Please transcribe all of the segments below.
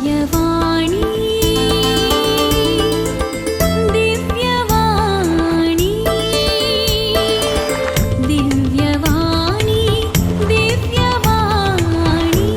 दिव्यवाणी, दिव्यवाणी, दिव्यवाणी, दिव्यवाणी.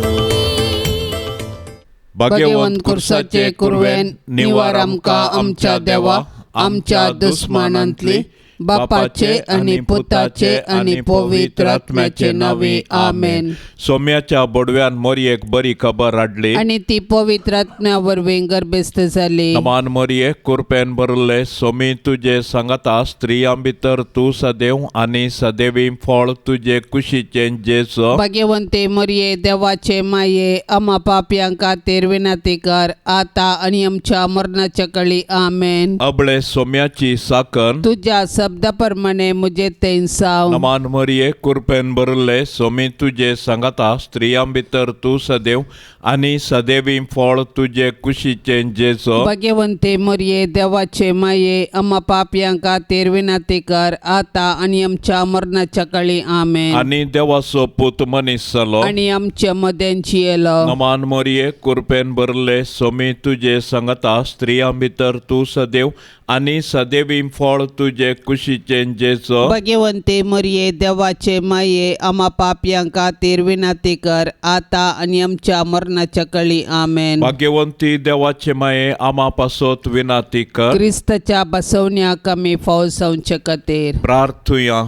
भाग्यवंत कुर्साचे कुरवेन निवार आमकां आमच्या देवा, आमच्या दुस्मानांतली, बापाचे आनी पुताचे आनी पवित्र आत्म्याचे नावे, आमेन. सोम्याच्या बोडव्यान मोरयेक बरी खबर हाडली आनी ती पवित्र आत्म्या वरवीं गर्भस्थ जाली. नमान मोरये, कुरपेन भरले, सोमी तुजे सांगाता, स्त्रियां भितर तूं सदैव आनी सदैवी फळ तुजे कुशीचें जेजो. भाग्यवंते मरिये, देवाचे माये, आमा पापयां खातीर विनंती कर, आता आनी आमच्या मरणाच्या कळी, आमेन. अबळे सोम्याची साकन. तुझ्या शब्दा प्रमाणे मुझे तेंसाव. नमान मरिये, कुरपेन भरले, सोमी तुजे सांगाता, स्त्रियां भितर तूं सदैव आनी सदैवी फळ तुजे कुशीचें जेजो. भाग्यवंते मरिये, देवाचे माये, आमा पापयां खातीर विनंती कर, आता आनी आमच्या मरणाच्या कळी, आमेन. आनी देवाचो पूत मनीस जालो आनी आमच्या मदेंची येलो. नमान मोरये, कुरपेन भरले, सोमी तुजे सांगाता, स्त्रियां भितर तूं सदैव आनी सदैवी फळ तुजे कुशीचें जेजो. भाग्यवंते मरिये, देवाचे माये, आमा पापयां खातीर विनंती कर, आता आनी आमच्या मरणाच्या कळी, आमेन. भाग्यवंती देवाचे माये, आमा पासत विनाती कर. क्रिस्ताच्या बसवण्याक आमी फावो जावचे खातीर. प्रार्थुया.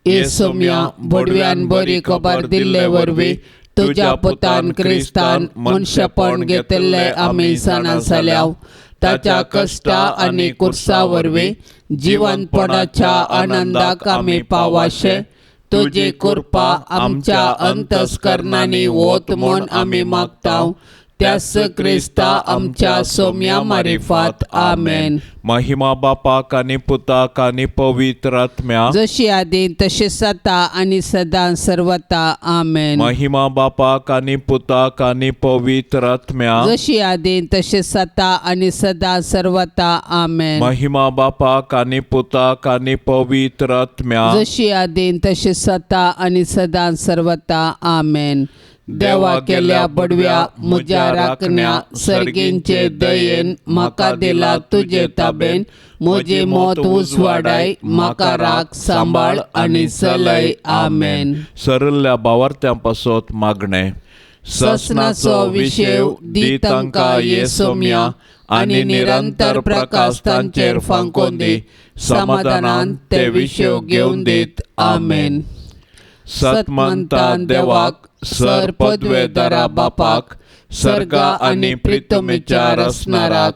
ये सोम्या, बोडव्यान बरी खबर दिल्ले वरवीं तुज्या पुतान क्रिस्तान मनशेपण घेतिल्लें आमी जाणा जाल्या. ताच्या कश्टा आनी कुर्सा वरवीं जिवनपणाच्या आनंदाक आमी पावाशे तुजी कृपा आमच्या अंतस्करणांनी वत म्हूण आमी मागता, त्यास क्रिस्ता आमच्या सोम्या मारिफात, आमेन. महिमा बापाक आनी पुताक आनी पवित्र आत्म्या. जशी आदी तशी सता आनी सदां सर्वता, आमेन. महिमा बापाक आनी पुताक आनी पवित्र आत्म्या. जशी आदी तशी सता आनी सदां सर्वता, आमेन. महिमा बापाक आनी पुताक आनी पवित्र आत्म्या. जशी आदी तशी सता आनी सदां सर्वता, आमेन. देवा केल्या बडव्या म्हज्या राखण्या, सर्गींचे दयेन म्हाका दिला तुजे ताबेन, म्हजी मौत उजवाडाय, म्हाका राख, सांबाळ आनी चलय, आमेन. सरल्या बावार्थ्यां पासत मागणें. ससनाचो विशेव दी तांकां ये सोम्या, आनी निरंतर प्रकाश तांचेर फांकोवन दी, समाधानान ते विशेव घेवन दीत, आमेन. सतमंता देवाक, सर पदवेदारा बापाक, सर्गा आनी प्रितमेच्या रसणाराक,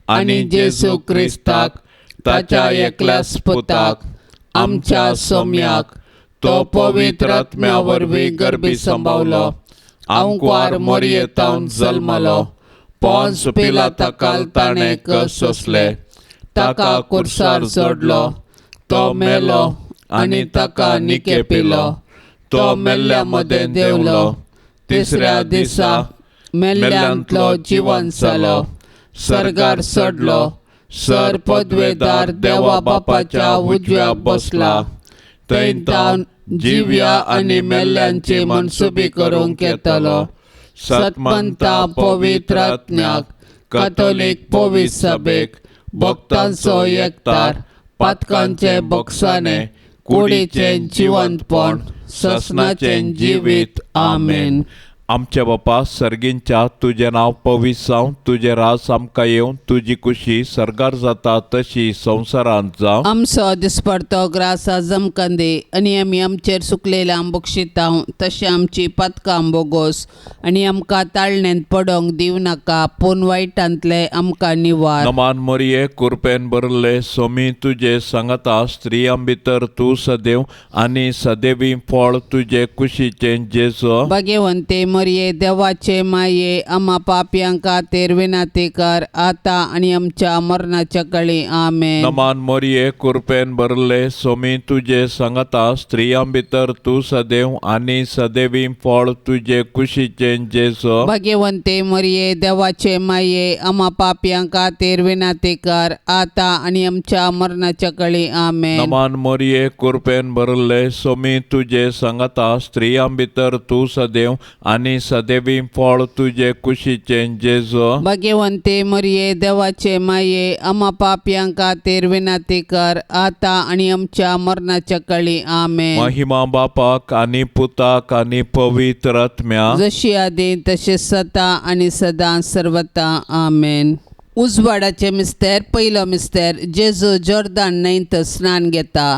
आनी जेजू क्रिस्ताक ताच्या एकल्याच पुताक, आमच्या सोम्याक, तो पवित्र आत्म्या वरवीं गर्भी संभावलो, आंकवार मोरयेतावन जल्मलो, पोन्स पिलाताकाल ताणें कस सोंसले, ताका कुर्सार जोडलो, तो मेलो आनी ताका निके पिलो, तो मेल्ल्या मदें देंवलो, तिसऱ्या दिसा मेल्ल्यांतलो जिवन जालो, सर्गार चडलो, सर पदवेदार देवा बापाच्या उजव्या बसला, थंय तावन जिव्या आनी मेल्ल्यांची मनसुबी करूंक येतलो. सतमंता पवित्र आत्म्याक, कथोलीक पवित्र सभेक, भक्तांचो एकतार, पातकांचे बक्षाने, कुडीचें जिवंतपण, ससनाचें जिवीत, आमेन. आमच्या बापा सर्गींच्या, तुजें नांव पवित्र जावं, तुजें राज आमकां येवं, तुजी कुशी सर्गार जाता तशी संवसारांत जावं. आमचो दिसपडतो ग्रास जमकां दी, आनी आमी आमचेर सुकलेल्या बक्षितांव तशें आमची पातकां बोगोस, आनी आमकां ताळणेंत पडोंक दिवं नाका, पूण वायटांतले आमकां निवार. नमान मरिये, कुरपेन भरले, सोमी तुजे सांगाता, स्त्रियां भितर तूं सदैव आनी सदैवी फळ तुजे कुशीचें जेजो. भाग्यवंते मरिये, देवाचे माये, आमा पापयां खातीर विनंती कर, आता आनी आमच्या मरणाच्या कळी, आमेन. नमान मरिये, कुरपेन भरले, सोमी तुजे सांगाता, स्त्रियां भितर तूं सदैव आनी सदैवी फळ तुजे कुशीचें जेजो. भाग्यवंते मरिये, देवाचे माये, आमा पापयां खातीर विनंती कर, आता आनी आमच्या मरणाच्या कळी, आमेन. नमान मरिये, कुरपेन भरले, सोमी तुजे सांगाता, स्त्रियां भितर तूं सदैव आनी आनी सदेवी फळ तुजे कुशीचें जेजो. भाग्यवंते मरिये, देवाचे माये, आमा पापयां खातीर विनंती कर, आतां आनी आमच्या मरणाच्या काळी. आमेन. महिमा बापाक आनी पुताक आनी पवित्र आत्म्या. जशी आदी तशें सता आनी सदां सर्वता. आमेन. उजवाडाचे मिस्तेर. पयलो मिस्तेर, जेजू जोर्दान न्हंयत स्नान घेता.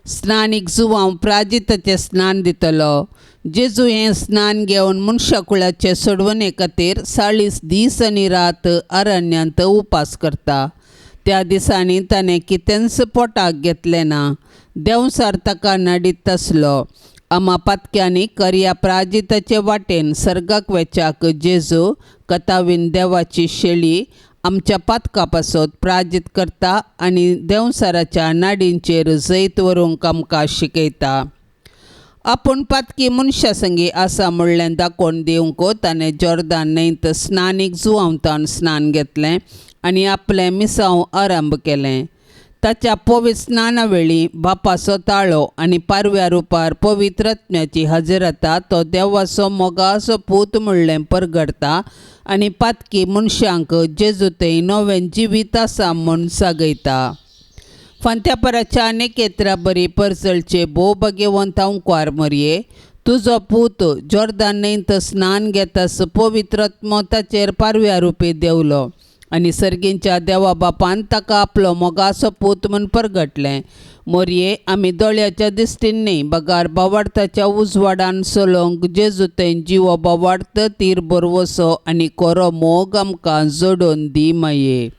स्नानीक जुवांव प्राजिताचें स्नान दितलो. जेजू हें स्नान घेवन मनशाकुळाचे सोडवणे खातीर 40 दीस आनी रात अरण्यांत उपास करता. त्या दिसांनी ताणें कितेंच पोटाक घेतलें ना. देंवसार ताका नडीत आसलो. आमा पातक्यांनी करया प्राजिताचे वाटेन सर्गाक वेच्याक जेजू कथावीन देवाची शेळी आमच्या पातका पासत प्राजीत करता आनी देंवसाराच्या नाडींचेर जैत व्हरूंक आमकां शिकयता. आपूण पातकी मनशा संगी आसा म्हणलें दाखोवन दिवंक ताणें जोर्दान न्हंयत स्नानीक जुवांवतान स्नान घेतलें आनी आपलें मिसांव आरंभ केलें. ताच्या पवित्र स्नाना वेळी बापाचो ताळो आनी पारव्या रुपार पवित्र आत्म्याची हजरता तो देवाचो मोगाचो पूत म्हणलें परगडता आनी पातकी मनशांक जेजू थंय नवें जिवीत आसा म्हूण सागयता. फांत्यापराच्या नेकेत्रा बरी परजळचे भोव भाग्यवंत अंकवार मरये, तुजो पूत जोर्दान न्हंयत स्नान घेतास पवित्र आत्मो ताचेर पारव्या रुपी देंवलो आनी सर्गींच्या देवा बापान ताका आपलो मोगाचो पूत म्हूण परगटलें. मोरये, आमी दोळ्याच्या दिश्टीन न्ही बगार बावार्थाच्या उजवाडान चलोवंक जेजू थंय जिवो बावार्थ तीर बरवसो आनी कोरो मोग आमकां जोडून दी माये.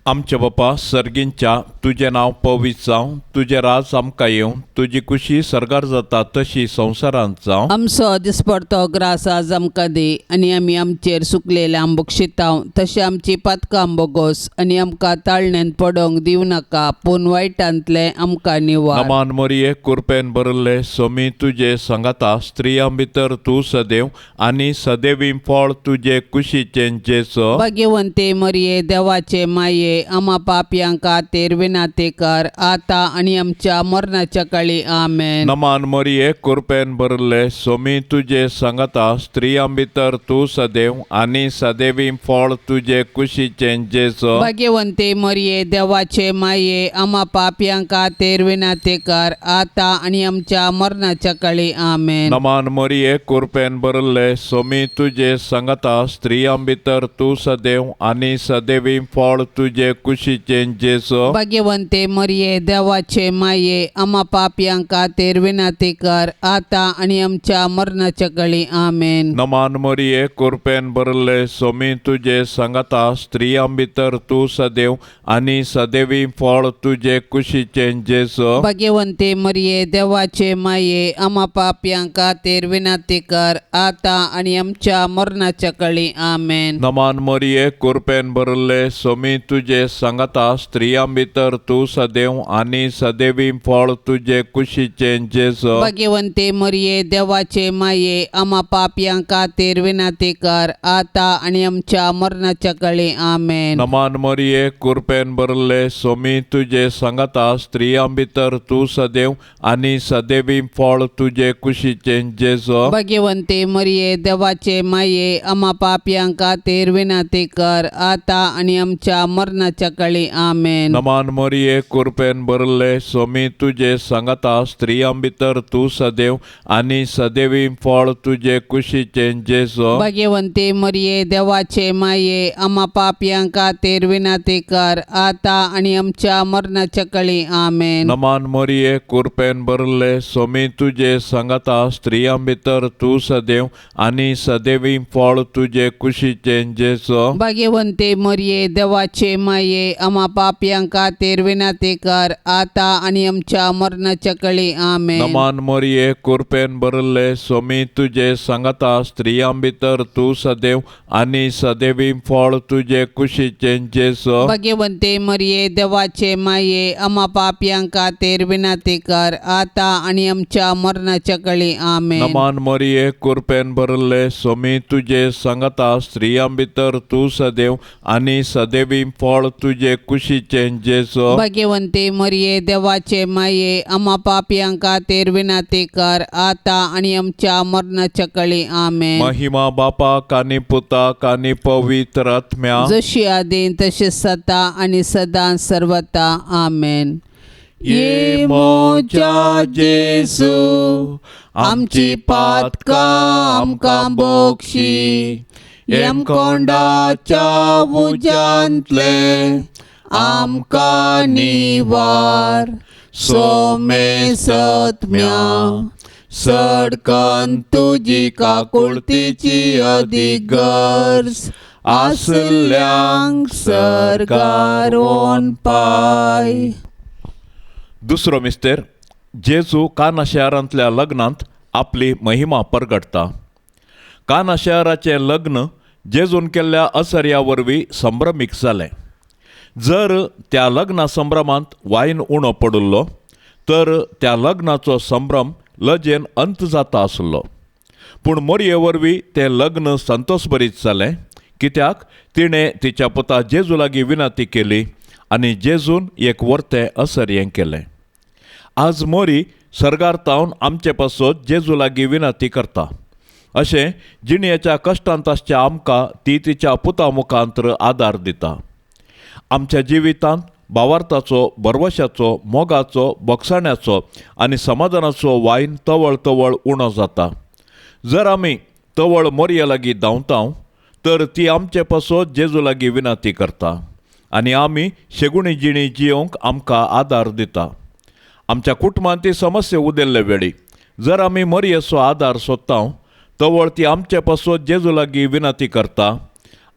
आमच्या बापा सर्गींच्या, तुजें नांव पवित्र जावं, तुजें राज आमकां येवं, तुजी कुशी सर्गार जाता तशी संवसारांत जावं. आमचो दिसपडतो ग्रास आज आमकां दी आनी आमी आमचेर सुकलेले आंबोक शिताव तशें आमची पातकां बोगोस आनी आमकां ताळण्यांत पडोंक दिवं नाका पूण वायटांतलें आमकां निवार. नमान मरिये, कुरपेन भरिल्ले, सोमी तुजे सांगाता, स्त्रियां भितर तूं सदैव आनी सदैवी फळ तुजे कुशीचें जेजो. भाग्यवंते मरिये, देवाचे माये, आमा पापयां खातीर विनंती कर, आतां आनी आमच्या मरणाच्या काळी. आमेन. नमान मरिये, कुरपेन भरिल्ले, सोमी तुजे सांगाता, स्त्रियां भितर तूं सदैव आनी सदैवी फळ तुजे कुशीचें जेजो. भाग्यवंते मरिये, देवाचे माये, आमा पापयां खातीर विनंती कर, आतां आनी आमच्या मरणाच्या काळी. आमेन. नमान मरिये, कुरपेन भरिल्ले, सोमी तुजे सांगाता, स्त्रियां भितर तूं सदैव आनी सदैवी फळ तुजे कुशीचें जेजो. भाग्यवंते मरिये, देवाचे माये, आमा पापयां खातीर विनंती कर, आतां आनी आमच्या मरणाच्या काळी. आमेन. नमान मरिये, कुरपेन भरिल्ले, सोमी तुजे सांगाता, स्त्रियां भितर तूं सदैव आनी सदैवी फळ तुजे कुशीचें जेजो. भाग्यवंते मरिये, देवाचे माये, आमा पापयां खातीर विनंती कर, आतां आनी आमच्या मरणाच्या काळी. आमेन. नमान मरिये, कुरपेन भरिल्ले, सोमी तुजे सांगाता, स्त्रियां भितर तूं सदैव आनी सदैवी फळ तुजे कुशीचें जेजो. भाग्यवंते मरिये, देवाचे माये, आमा पापयां खातीर विनंती कर, आतां आनी आमच्या मरणाच्या काळी. आमेन. नमान मरिये, कुरपेन भरिल्ले, सोमी तुजे सांगाता, स्त्रियां भितर तूं सदैव आनी सदैवी फळ तुजे कुशीचें जेजो. भाग्यवंते मरिये, देवाचे माये, आमा पापयां खातीर विनंती कर, आतां आनी आमच्या मरणाच्या काळी. आमेन. नमान मरिये, कुरपेन भरिल्ले, सोमी तुजे सांगाता, स्त्रियां भितर तूं सदैव आनी सदैवी फळ तुजे कुशीचें जेजो. भाग्यवंते मरिये, देवाचे माये, आमा पापयां खातीर विनंती कर, आतां आनी आमच्या मरणाच्या काळी. आमेन. नमान मरिये, कुरपेन भरिल्ले, सोमी तुजे सांगाता, स्त्रियां भितर तूं सदैव आनी सदैवी फळ तुजे कुशीचें जेजो. भाग्यवंते मरिये, देवाचे माये, आमा पापयां खातीर विनंती कर, आतां आनी आमच्या मरणाच्या काळी. आमेन. नमान मरिये, कुरपेन भरिल्ले, सोमी तुजे सांगाता, स्त्रियां भितर तूं सदैव आनी सदैवी फळ तुजे कुशीचें जेजो. भाग्यवंते मरिये, देवाचे माये, आमा पापयां खातीर विनंती कर, आतां आनी आमच्या मरणाच्या काळी. आमेन. नमान मरिये, कुरपेन भरिल्ले, सोमी तुजे सांगाता, स्त्रियां भितर तूं सदैव आनी सदैवी फळ फळ तुजे कुशीचें जेजू. भाग्यवंती मरिये, देवाचे माये, आम्हा पापयां खातीर विनंती कर, आता आणि आमच्या मरणाच्या कळी. आमेन. महिमा बापाक आनी पुताक आनी पवित्र आत्म्या. जशी आदी तशी सता आणि सदा सर्वता. आमेन. ये मोजा जेजू, आमची पातकां आमकां बोगशी, यमकोंडाच्या उज्यांतले आमकां निवार, सोमे सत्म्या सडकन तुजी काकुळतीची अदीक गरज आसल्यांक सरकार पाय. दुसरो मिस्तेर, जेजू काना शहरांतल्या लग्नांत आपली महिमा परगटता. काना शहराचें लग्न जेजून केल्ल्या असर्या वरवीं संभ्रमीक जालें. जर त्या लग्ना संभ्रमांत वायन उणो पडिल्लो तर त्या लग्नाचो संभ्रम लजेन अंत जाता आसलो. पूण मोरये वरवीं तें लग्न संतोशभरीत जालें, कित्याक तिणें तिच्या पुता जेजू लागीं विनंती केली आनी जेजून एक वर्तें असर्यें केलें. आज मोरी सर्गार तावन आमचे पासत जेजू लागीं विनंती करता. अशें जिणेच्या कश्टांत आसच्या आमकां ती तिच्या पुता मुखांतर आदार दिता. आमच्या जिवितांत भावार्थाचो, भरवशाचो, मोगाचो, बोगसाण्याचो आनी समाधानाचो वायन तवळ तवळ उणो जाता. जर आमी तवळ मोरये लागीं धांवता तर ती आमचे पासत जेजू लागीं विनंती करता आनी आमी शेगुणी जिणी जियोवंक आमकां आदार दिता. आमच्या कुटुंबांत ती समस्या उदेल्ले वेळी जर आमी मरयेचो आदार सोदता तवळ ती आमचे पासत जेजू लागीं विनंती करता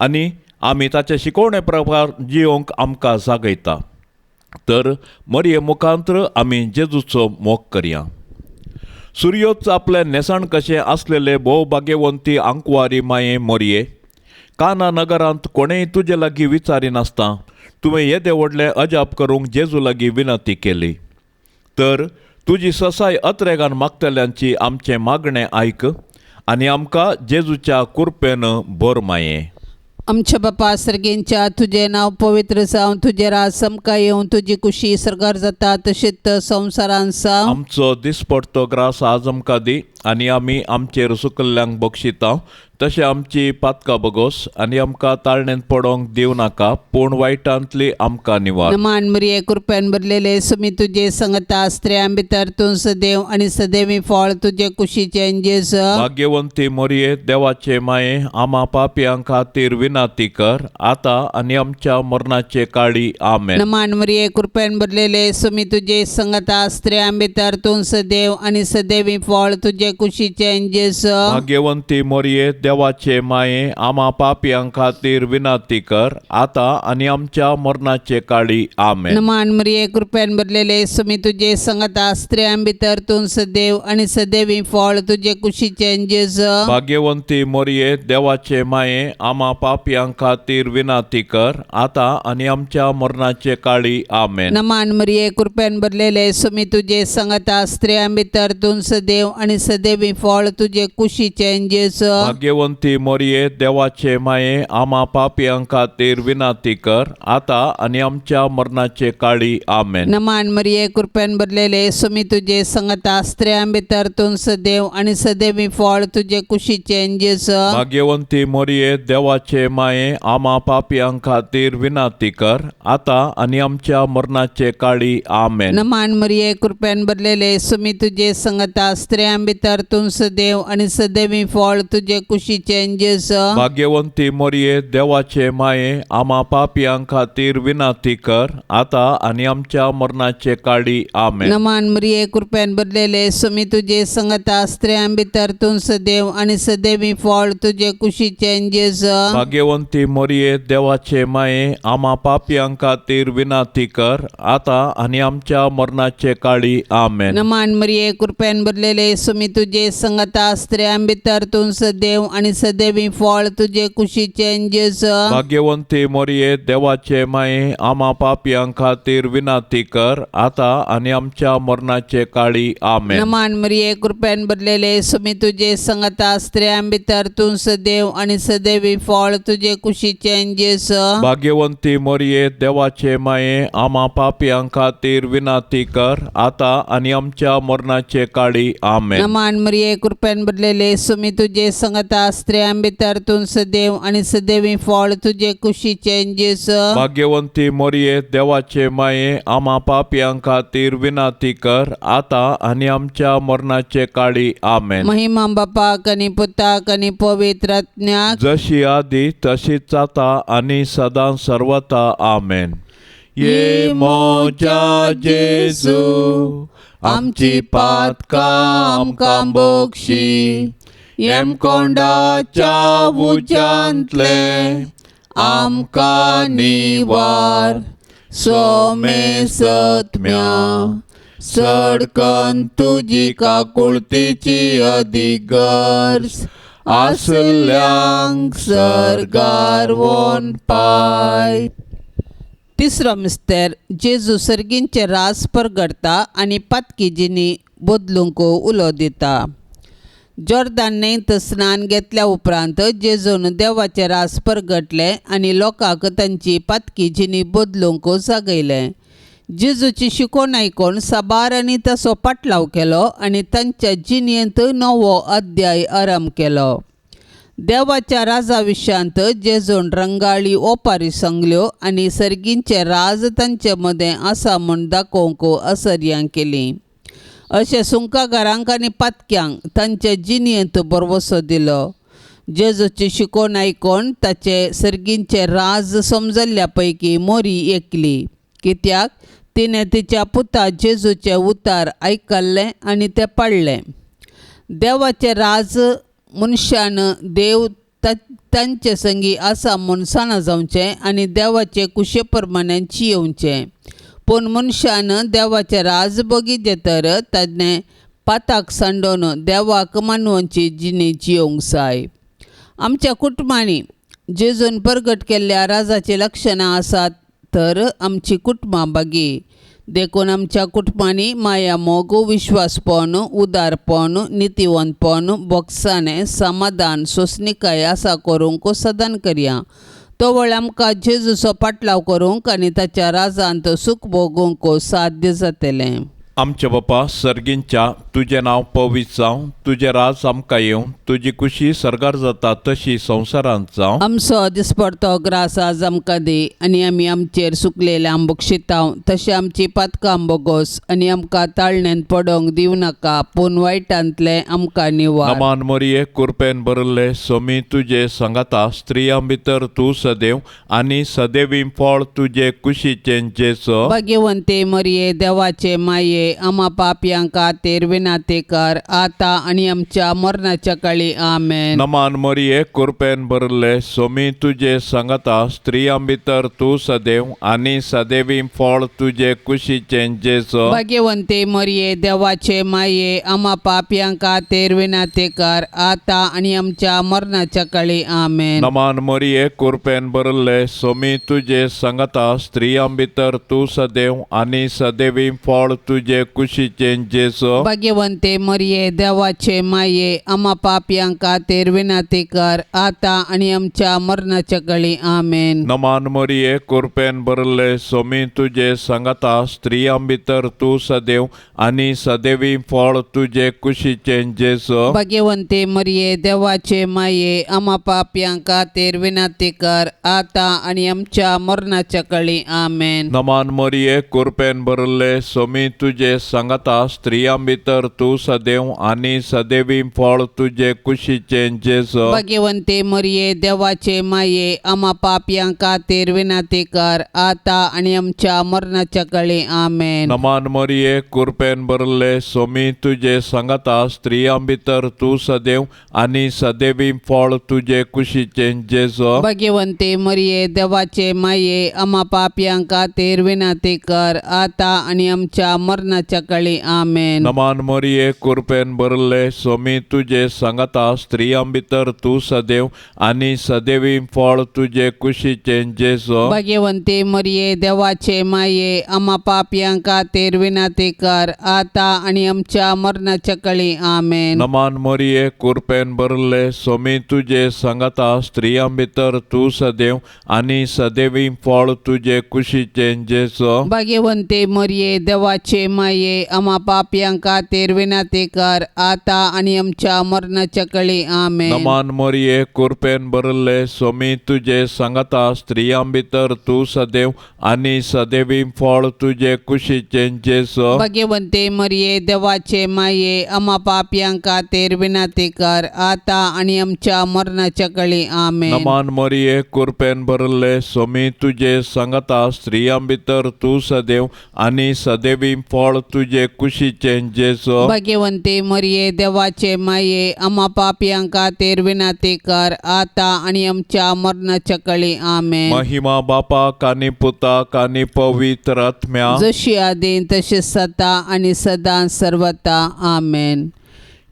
आनी आमी ताचे शिकोवणे प्रकार जियोवंक आमकां जागयता. तर मरये मुखांत्र आमी जेजूचो मोग करया. सुर्योच आपलें न्हेसण कशें आसलेले भोव भाग्यवंती आंकवारी माये मोरये, काना नगरांत कोणेय तुजे लागीं विचारिनासतना तुवें येदे व्हडलें अजाप करूंक जेजू लागीं विनंती केली. तर तुजी ससाय अत्रेगान मागतल्यांची आमचें मागणें आयक आनी आमकां जेजूच्या कुरपेन भर माये. आमच्या बापा सर्गेंच्या, तुजें नांव पवित्र जावं, तुजें राज समकां येवं, तुजी कुशी सरकार जाता तशीच संवसारान जावं. आमचो दिसपडतो ग्रास आज आमकां दी आनी आमी आमचेर सुकल्ल्यांक बक्षिता तशें आमची पातकां बगोस आनी आमकां ताळणेंत पडोंक दिवं नाका, पूण वायटांतली आमकां निवार. नमान मरिये, कृपेन भरलेले, सुमी तुजे संगता, स्त्रियां भितर तूं सदैव आणि सदैवी फळ तुजे कुशीचें जेजू. भाग्यवंती मोरये, देवाचे माये, आमा पापयां खातीर विनंती कर, आतां आनी आमच्या मरणाचे काळी. आमेन. नमान मरिये, कृपेन भरलेले, सुमी तुजे संगता, स्त्रियां भितर तूं सदैव आणि सदैवी फळ तुजे कुशीचें जेजू. भाग्यवंती मोरये, देवाचे माये, आमा पापयां खातीर विनंती कर, आतां आनी आमच्या मरणाचे काळी. आमेन. नमान मरिये, कृपेन भरलेले, सुमी तुजे संगता, स्त्रियां भितर तूं सदैव आणि सदैवी फळ तुजे कुशीचें जेजू. भाग्यवंती मोरये, देवाचे माये, आमा पापयां खातीर विनंती कर, आतां आनी आमच्या मरणाचे काळी. आमेन. नमान मरिये, कृपेन भरलेले, सुमी तुजे संगता, स्त्रियां भितर तूं सदैव आणि सदैवी फळ तुजे कुशीचें जेजू. भाग्यवंती मोरये, देवाचे माये, आमा पापयां खातीर विनंती कर, आतां आनी आमच्या मरणाचे काळी. आमेन. नमान मरिये, कृपेन भरलेले, सुमी तुजे संगता, स्त्रियां भितर तूं सदैव आणि सदैवी फळ तुजे कुशीचें जेजू. भाग्यवंती मोरये, देवाचे माये, आमा पापयां खातीर विनंती कर, आतां आनी आमच्या मरणाचे काळी. आमेन. नमान मरिये, कृपेन भरलेले, सुमी तुजे संगता, स्त्रियां भितर तूं सदैव आणि सदैवी फळ तुजे कुशीचें जेजू. भाग्यवंती मोरये, देवाचे माये, आमा पापयां खातीर विनंती कर, आतां आनी आमच्या मरणाचे काळी. आमेन. नमान मरिये, कृपेन भरलेले, सुमी तुजे संगता, स्त्रियां भितर तूं सदैव आणि सदैवी फळ तुजे कुशीचें जेजू. भाग्यवंती मोरये, देवाचे माये, आमा पापयां खातीर विनंती कर, आतां आनी आमच्या मरणाचे काळी. आमेन. नमान मरिये, कृपेन भरलेले, सुमी तुजे संगता, स्त्रियां भितर तूं सदैव आनी सदैवी फळ तुजे कुशीचें जेजू. भाग्यवंती मोरये, देवाचे माये, आमा पापयां खातीर विनाती कर, आतां आनी आमच्या मरणाचे काळी. आमेन. नमान मरिये, कृपेन भरलेले, सुमी तुजे संगता, स्त्रियां भितर तूं सदैव आनी सदैवी फळ तुजे कुशीचें जेजू. भाग्यवंती मोरये, देवाचे माये, आमा पापयां खातीर विनाती कर, आतां आनी आमच्या मरणाचे काळी. आमेन. नमान मरिये, कृपेन भरलेले, सुमी तुजे संगता, स्त्रियां भितर तूं सदैव आनी सदैवी फळ तुजे कुशीचें जेजू. भाग्यवंती मोरये, देवाचे माये, आमा पापयां खातीर विनाती कर, आतां आनी आमच्या मरणाचे काळी. आमेन. महिमा बापाक आनी पुताक आनी पवित्र आत्म्याक, जशी आदी तशीच जाता आनी सदां सर्वता. आमेन. ये मोजा जेजू, आमची पातकां आमकां बोगशी, येमकोंडाच्या उज्यांतले आमकां निवार, सोमे सत्म्या सडकन तुजी काकुळतीची अदीक गरज आसल्यांक सर्गार वोन पाय. तिसरो मिस्तेर, जेजू सर्गींचे रास परगडता आनी पातकी जिनी बदलूंक उलो दिता. जॉर्दान न्हंयत स्नान घेतल्या उपरांत जेजून देवाचे रास परगटले आनी लोकांक तांची पातकी जिनी बदलूंक जागयलें. जेजूची शिकवण आयकून साबारांनी ताचो पाटलाव केलो आनी तांच्या जिणेंत नवो अध्याय आरंभ केलो. देवाच्या राजा विशयांत जेजून रंगाळी ओपारी सांगल्यो आनी सर्गींचे राज तांचे मदें आसा म्हूण दाखोवंक असर्यां केलीं. अशें सुंकागारांक आनी पातक्यांक तांचे जिणेंत भरवंसो दिलो. जेजूची शिकवण आयकून ताचे सर्गींचे राज समजल्ल्या पैकी मोरी एकली, कित्याक तिणें तिच्या पुता जेजूचें उतार आयकल्लें आनी तें पाळ्ळें. देवाचें राज मनशान देव तांचे संगी आसा म्हूण जाणा जावचें आनी देवाचे कुशे प्रमाणे जियेवचें. पूण मनशान देवाचें राज बगीचें तर ताणें पाताक सांडोवन देवाक मानवची जिणी जियोवंक जाय. आमच्या कुटुंबांनी जेजून परगट केल्ल्या राजाचीं लक्षणां आसात तर आमची कुटुंबां बागी. देखून आमच्या कुटुंबांनी माया, मोग, विश्वासपण, उदारपण, नितीवंतपण, बोगसाणें, समाधान, सोंसणीकाय आसा करूंक सदान करया. तवळ आमकां जेजूचो पाटलाव करूंक आनी ताच्या राजांत सूख भोगूंक साध्य जातलें. आमच्या बापा सर्गींच्या, तुजें नांव पवित्र जावं, तुजें राज आमकां येवं, तुजी कुशी सर्गार जाता तशी संवसारांत जावं. आमचो दिसपडतो ग्रास आज आमकां दी आनी आमी आमचेर सुकलेल्या बक्षितांव तशें आमची पातकां बोगोस आनी आमकां ताळण्यांत पडोंक दिवं नाका, पूण वायटांतलें आमकां निवार. नमान मोरये, कुरपेन भरिल्ले, सोमी तुजे सांगाता, स्त्रियां भितर तूं सदैव आनी सदैवी फळ तुजे कुशीचें जेजू. भाग्यवंते मरिये, देवाचे माये, आमा पापयां खातीर विनाती कर, आतां आनी आमच्या मरणाच्या काळी. आमेन. नमान मोरये, कुरपेन भरिल्ले, सोमी तुजे सांगाता, स्त्रियां भितर तूं सदैव आनी सदैवी फळ तुजे कुशीचें जेजू. भाग्यवंते मरिये, देवाचे माये, आमा पापयां खातीर विनाती कर, आतां आनी आमच्या मरणाच्या काळी. आमेन. नमान मोरये, कुरपेन भरिल्ले, सोमी तुजे सांगाता, स्त्रियां भितर तूं सदैव आनी सदैवी फळ तुजे कुशीचें जेजू. भाग्यवंते मरिये, देवाचे माये, आमा पापयां खातीर विनाती कर, आतां आनी आमच्या मरणाच्या काळी. आमेन. नमान मोरये, कुरपेन भरिल्ले, सोमी तुजे सांगाता, स्त्रियां भितर तूं सदैव आनी सदैवी फळ तुजे कुशीचें जेजू. भाग्यवंते मरिये, देवाचे माये, आमा पापयां खातीर विनाती कर, आतां आनी आमच्या मरणाच्या काळी. आमेन. नमान मोरये, कुरपेन भरिल्ले, सोमी तुजे सांगाता, स्त्रियां भितर तूं सदैव आनी सदैवी फळ तुजे कुशीचें जेजू. भाग्यवंते मरिये, देवाचे माये, आमा पापयां खातीर विनाती कर, आतां आनी आमच्या मरणाच्या काळी. आमेन. नमान मोरये, कुरपेन भरिल्ले, सोमी तुजे सांगाता, स्त्रियां भितर तूं सदैव आनी सदैवी फळ तुजे कुशीचें जेजू. भाग्यवंते मरिये, देवाचे माये, आमा पापयां खातीर विनाती कर, आतां आनी आमच्या मरणाच्या मरणाच्या काळी. आमेन. नमान मोरये, कुरपेन भरले, सोमी तुजे सांगाता, स्त्रियां भितर तूं सदैव आनी सदैवी फळ तुजे कुशीचें जेजो. भाग्यवंती मरिये, देवाचे माये, आम्हा पापयां खातीर विनंती कर, आता आणि आमच्या मरणाच्या काळी. आमेन. नमान मोरये, कुरपेन भरले, सोमी तुजे सांगाता, स्त्रियां भितर तूं सदैव आनी सदैवी फळ तुजे कुशीचें जेजो. भाग्यवंती मरिये, देवाचे माये, आम्हा पापयां खातीर विनंती कर, आता आणि आमच्या मरणाच्या काळी. आमेन. नमान मोरये, कुरपेन भरले, सोमी तुजे सांगाता, स्त्रियां भितर तूं सदैव आनी सदैवी फळ तुजे कुशीचें जेजो. भाग्यवंती मरिये, देवाचे माये, आम्हा पापयां खातीर विनंती कर, आता आणि आमच्या मरणाच्या काळी. आमेन. नमान मोरये, कुरपेन भरले, सोमी तुजे सांगाता, स्त्रियां भितर तूं सदैव आनी सदैवी फळ तुजे कुशीचें जेजो. भाग्यवंती मरिये, देवाचे माये, आम्हा पापयां खातीर विनंती कर, आता आणि आमच्या मरणाच्या काळी. आमेन. महिमा बापाक आनी पुताक आनी पवित्र आत्म्या, जशी आदी तशी सता आणि सदा सर्वता. आमेन.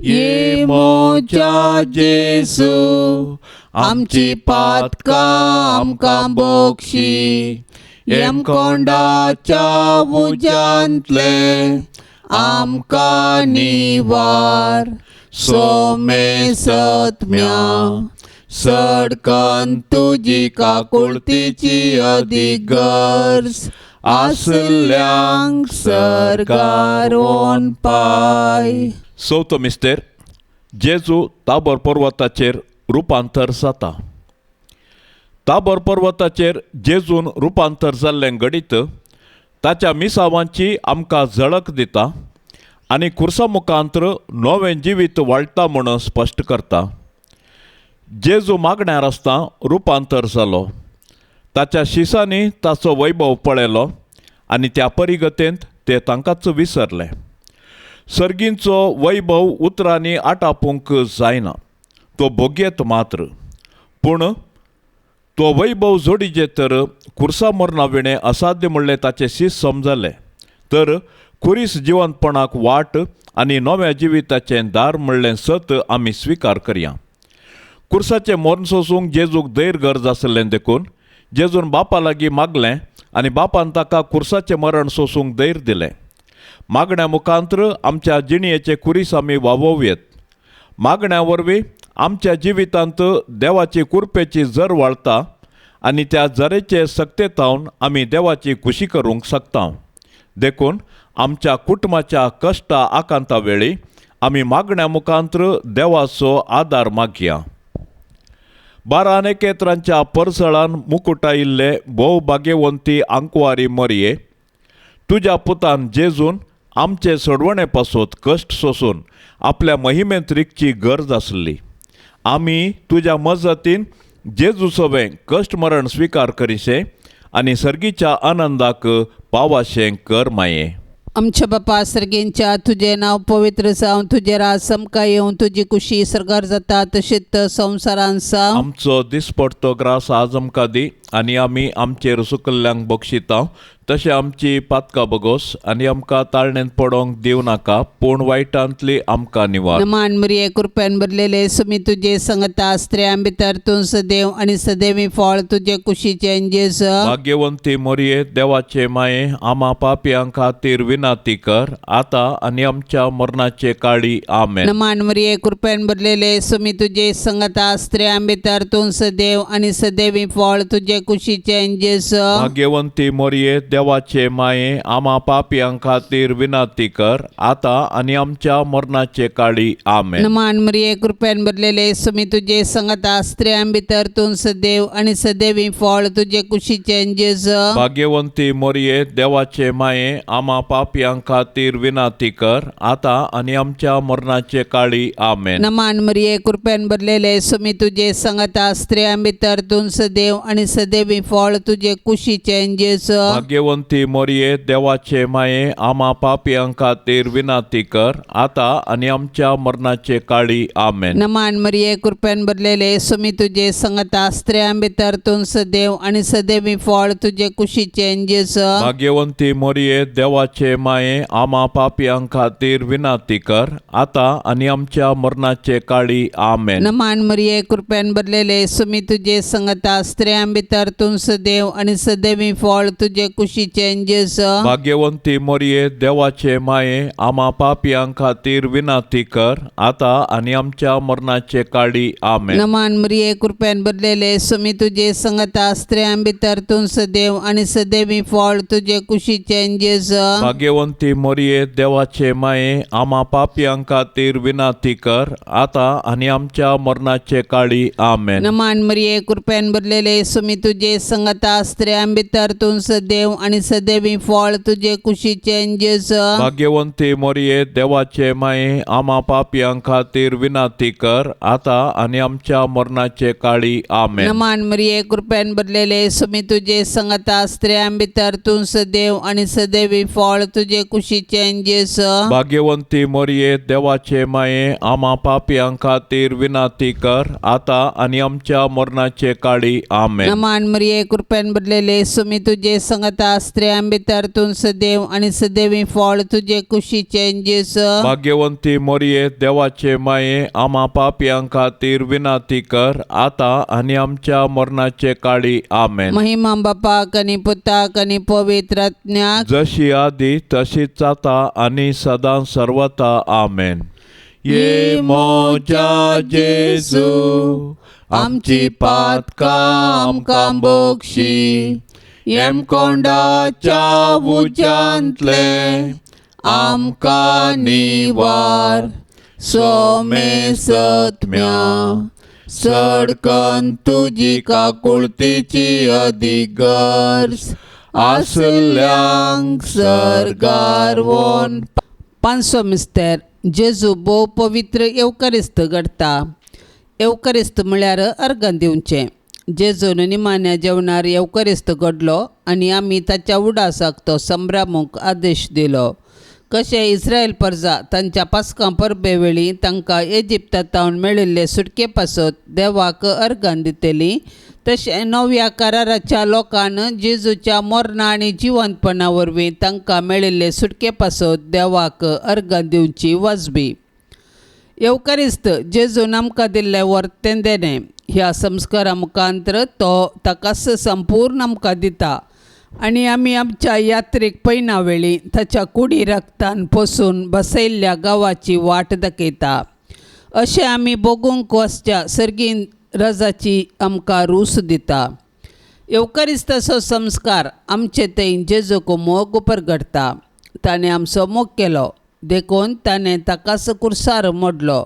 ये मोजा जेजू, आमची पातकां आमकां बोक्षी, यमकोंडाच्या उज्यांतले आमकां निवार, सोमे सत्म्या सडकन तुजी काकुळतीची अदीक गरज आसल्यांक सरकार ओन पाय. चवथो मिस्तेर, जेजू ताबोर पर्वताचेर रुपांतर जाता. ताबोर पर्वताचेर जेजून रुपांतर जाल्लें घडीत ताच्या मिसावांची आमकां झळक दिता आनी खुर्सा मुखांत्र नवें जिवीत वाळटा म्हूण स्पश्ट करता. जेजू मागण्यार आसतना रुपांतर जालो, ताच्या शिसांनी ताचो वैभव पळयलो आनी त्या परिगतेंत ते तांकांच विसरले. सर्गींचो वैभव उतरांनी आटापूंक जायना, तो भोगयेत मात्र, पूण तो वैभव जोडीजे तर खुर्सा मरणा विणें असाध्य म्हणलें ताचें शीस समजलें तर खुरीस जिवंतपणाक वाट आनी नव्या जिविताचें दार म्हणलें सत आमी स्विकार करया. खुर्साचें मरण सोसूंक जेजूक धैर्य गरज आसलें देखून जेजून बापा लागीं मागलें आनी बापान ताका खुर्साचें मरण सोसूंक धैर्य दिलें. मागण्या मुखांत्र आमच्या जिणयेचे खुरीस आमी वावोवयेत. मागण्या वरवीं आमच्या जिवितांत देवाची कुरपेची जर वाळता आनी त्या जरेचे सक्तेतावन आमी देवाची खुशी करूंक शकता. देखून आमच्या कुटुंबाच्या कश्टा आकांता वेळी आमी मागण्या मुखांत्र देवाचो आदार मागया. 12 नखेत्रांच्या परसळान मुकुटायिल्ले भोव भाग्यवंती आंकवारी मरये, तुज्या पुतान जेजून आमचे सोडवणे पासत कश्ट सोसून आपल्या महिमेंत रिगची गरज आसली. आमी तुज्या मजतीन जेजू सवें कश्ट मरण स्विकार करिशें आनी सर्गीच्या आनंदाक पावाशें कर माये. आमच्या बापा सर्गींच्या, तुजें नांव पवित्र जावं, तुजें राज समकां येवं, तुजी कुशी सरकार जाता तशीच संवसारान जावं. आमचो दिसपडतो ग्रास आज आमकां दी आनी आमी आमचेर सुकल्ल्यांक बक्षिता तशें आमची पातकां बगोस आनी आमकां ताळणेंत पडोंक दिवं नाका, पूण वायटांतली आमकां निवार. नमान मरिये, कृपेन भरलेले, सुमी तुजे संगता, स्त्रियां भितर तूं सदैव आनी सदैवी फळ तुजे कुशीचें जेजू. भाग्यवंती मोरये, देवाचे माये, आमा पापयां खातीर विनंती कर, आतां आनी आमच्या मरणाचे काळी. आमेन. नमान मरिये, कृपेन भरलेले, सुमी तुजे संगता, स्त्रियां भितर तूं सदैव आनी सदैवी फळ तुजे कुशीचें जेजू. भाग्यवंती मोरये, देवाचे माये, आमा पापयां खातीर विनंती कर, आतां आनी आमच्या मरणाचे काळी. आमेन. नमान मरिये, कृपेन भरलेले, सुमी तुजे संगता, स्त्रियां भितर तूं सदैव आनी सदैवी फळ तुजे कुशीचें जेजू. भाग्यवंती मोरये, देवाचे माये, आमा पापयां खातीर विनंती कर, आतां आनी आमच्या मरणाचे काळी. आमेन. नमान मरिये, कृपेन भरलेले, सुमी तुजे संगता, स्त्रियां भितर तूं सदैव आनी सदैवी फळ तुजे कुशीचें जेजू. भाग्यवंती मोरये, देवाचे माये, आमा पापयां खातीर विनंती कर, आतां आनी आमच्या मरणाचे काळी. आमेन. नमान मरिये, कृपेन भरलेले, सुमी तुजे संगता, स्त्रियां भितर तूं सदैव आनी सदैवी फळ तुजे कुशीचें जेजू. भाग्यवंती मोरये, देवाचे माये, आमा पापयां खातीर विनंती कर, आतां आनी आमच्या मरणाचे काळी. आमेन. नमान मरिये, कृपेन भरलेले, सुमी तुजे संगता, स्त्रियां भितर तूं सदैव आनी सदैवी फळ तुजे कुशीचें जेजू. भाग्यवंती मोरये, देवाचे माये, आमा पापयां खातीर विनंती कर, आतां आनी आमच्या मरणाचे काळी. आमेन. नमान मरिये, कृपेन भरलेले, सुमी तुजे संगता, स्त्रियां भितर तूं सदैव आनी सदैवी फळ तुजे कुशीचें जेजू. भाग्यवंती मोरये, देवाचे माये, आमा पापयां खातीर विनंती कर, आतां आनी आमच्या मरणाचे काळी. आमेन. नमान मरिये, कृपेन भरलेले, सुमी तुजे संगता, स्त्रियां भितर तूं सदैव आनी सदैवी फळ तुजे कुशीचें जेजू. भाग्यवंती मोरये, देवाचे माये, आमा पापयां खातीर विनंती कर, आतां आनी आमच्या मरणाचे काळी. आमेन. नमान मरिये, कृपेन भरलेले, सुमी तुजे संगता, स्त्रियां भितर तूं सदैव आनी सदैवी फळ तुजे कुशीचें जेजू. भाग्यवंती मोरये, देवाचे माये, आमा पापयां खातीर विनंती कर, आतां आनी आमच्या मरणाचे काळी. आमेन. नमान मरिये, कृपेन भरलेले, सुमी तुजे संगता, स्त्रियां भितर तूं सदैव आनी सदैवी फळ तुजे कुशीचें जेजू. भाग्यवंती मोरये, देवाचे माये, आमा पापयां खातीर विनंती कर, आतां आनी आमच्या मरणाचे काळी. आमेन. महिमा बापाक आनी पुताक आनी पवित्र आत्म्याक, जशी आदी तशीच जाता आनी सदां सर्वता. आमेन. ये मोजा जेजू, आमची पातकां आमकां बोगशी, येमकोंडाच्या उज्यांतले आमकां निवार, सोमे सत्म्या सडकन तुजी काकुळतीची अदीक गरज आसल्यांक सर्गार वोन. पांचसो मिस्तेर. जेजू भोव पवित्र येवकारिस्त घडता. येवकारिस्त म्हळ्यार अर्गां दिवचें. जेजून निमाण्या जेवणार येवकारिस्त घडलो आनी आमी ताच्या उडासाक तो संभ्रमूंक आदेश दिलो. कशें इस्रायल परजा तांच्या पासकां परबे वेळी तांकां इजिप्तांत मेळिल्ले सुटके पासत देवाक अर्गां दितली, तशें नव्या कराराच्या लोकान जेजूच्या मरणा आनी जिवंतपणा वरवीं तांकां मेळिल्ले सुटके पासत देवाक अर्गां दिवची वाजबी. येवकारिस्त जेजून आमकां दिल्लें वर्तें देणें. ह्या संस्कारा मुखांत्र तो ताकाच संपूर्ण आमकां दिता आनी आमी आमच्या यात्रेक पयना वेळी ताच्या कुडी रक्तान पोसून बसयल्ल्या गांवाची वाट दाखयता. अशें आमी भोगूंक वचच्या सर्गीन रजाची आमकां रूस दिता. येवकारिस्ताचो संस्कार आमचे थंय जेजूक मोग परगटता. ताणें आमचो मोग केलो देखून ताणें ताकाच कुर्सार मोडलो.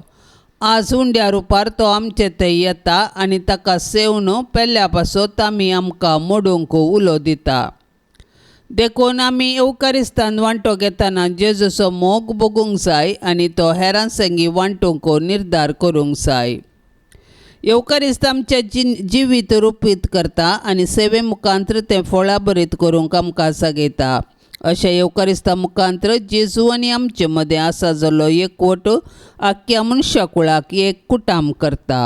आज उंड्या रुपार तो आमचे थंय येता आनी ताका सेवन पेल्या पासत आमी आमकां मोडूंक उलो दिता. देखून आमी येवकारिस्तान वांटो घेतना जेजूचो मोग भोगूंक जाय आनी तो हेरां संगी वांटूंक निर्धार करूंक जाय. येवकारिस्त आमचें जिवीत रुपीत करता आनी सेवे मुखांत्र तें फळाभरीत करूंक आमकां जागयता. अशें येवकारिस्ता मुखांत्र जेजू आनी आमचे मदें आसा जाल्लो एकवट आख्ख्या मनशा कुळाक एक कुटाम करता.